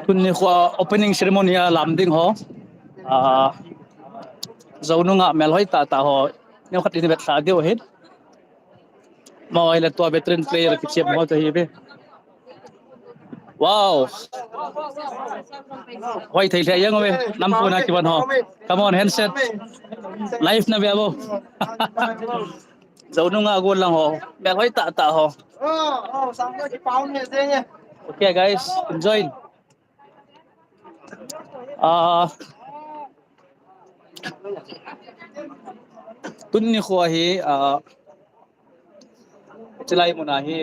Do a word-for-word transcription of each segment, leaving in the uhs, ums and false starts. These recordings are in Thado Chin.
Tuni kho opening ceremony a lam ding ho. Ah, Zonunga melhoi tah tah ho. Neo khat in vet sa diu hin. Mo ile tua veteran player kichep mo to hi be. Wow. Hoi thei thei yang be. Nam puna kiban ho. Come on, handset. Live na be abo. Zonunga gol lang ho. Melhoi tah tah ho. Okay, guys, enjoy. Ah, tuni kho hi, ah, chilai mun a hi,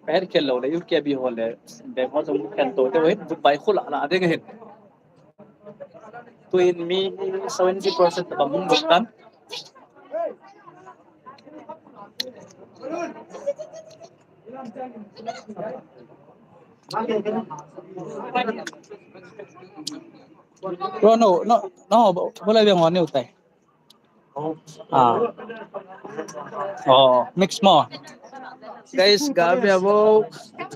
pher khel lou le, U K B ho le, be ho jong khen to te hin, but bai khula la ding hin. Tuin mi seventy percent tabang hung but tan. Bro, no, no, no, bo-, bola biang ho neo tai. Ah. Oh, mix mo. Guys, ga be abo,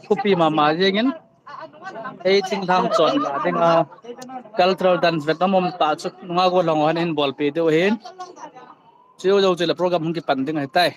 kopi mama jeng in. Ei, chingthang chon la ding a. Cultural dance vet nom ta chu, nunga gol lang ho hin bolpi diu hin. Chiu jou chile program hung kipan ding ahi tai.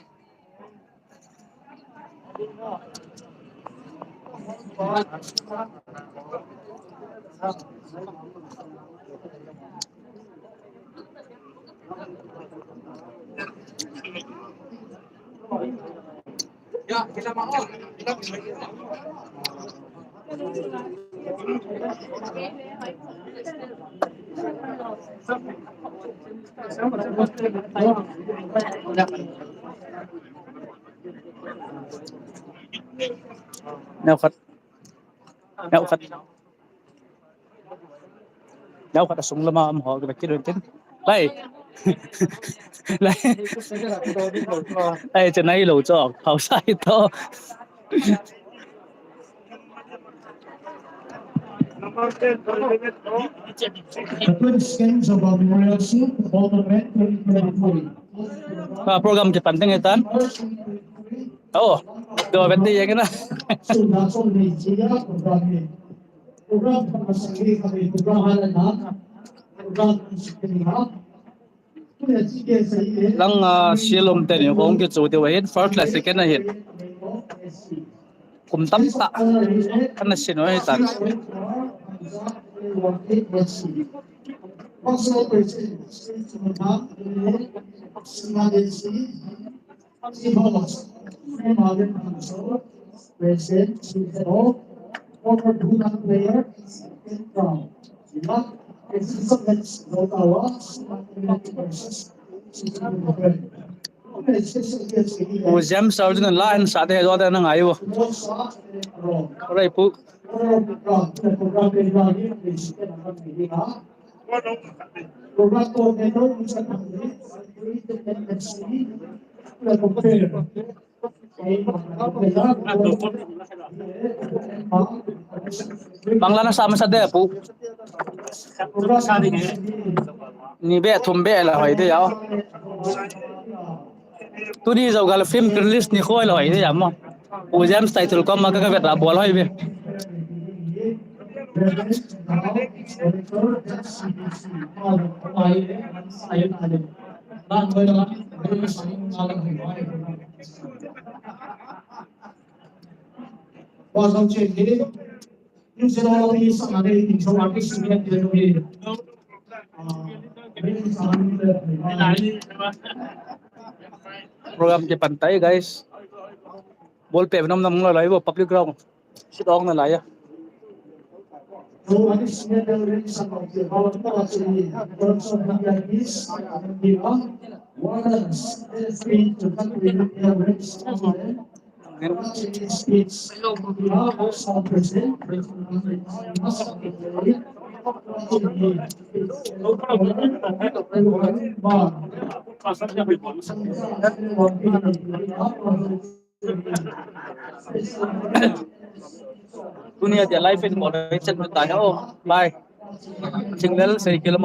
Neo khat. Neo khat. Neo khat asung lama um ho ka kit tin. Lai. Lai. Lai, che nai lo cho. Hausa hi to. The good skins of our memorial soup, all the men, twenty twenty-three. Ah, program kipan ding ahi tan. Oh, do vet ding ahi na. Lang, ah, silom teni hung kichu diu ahin, first le second ahin. Kum tamtah kana sin u ahi tan. U James Arjun la hin sa de do de na ngai u. Rai pu. Bangla na sa masa de pu. Ni be thum be la hoi de yao. Tuni Zogal film release ni khoi la hoi de yamo. U James title kom ma ka ka vet la bol hoi be. Program kipan tai, guys. Ball pet nom nom la lai bo public ground. Sit down na lai ya. Tunia dia live in mo chat mo tayo. Bye. Single sei kilo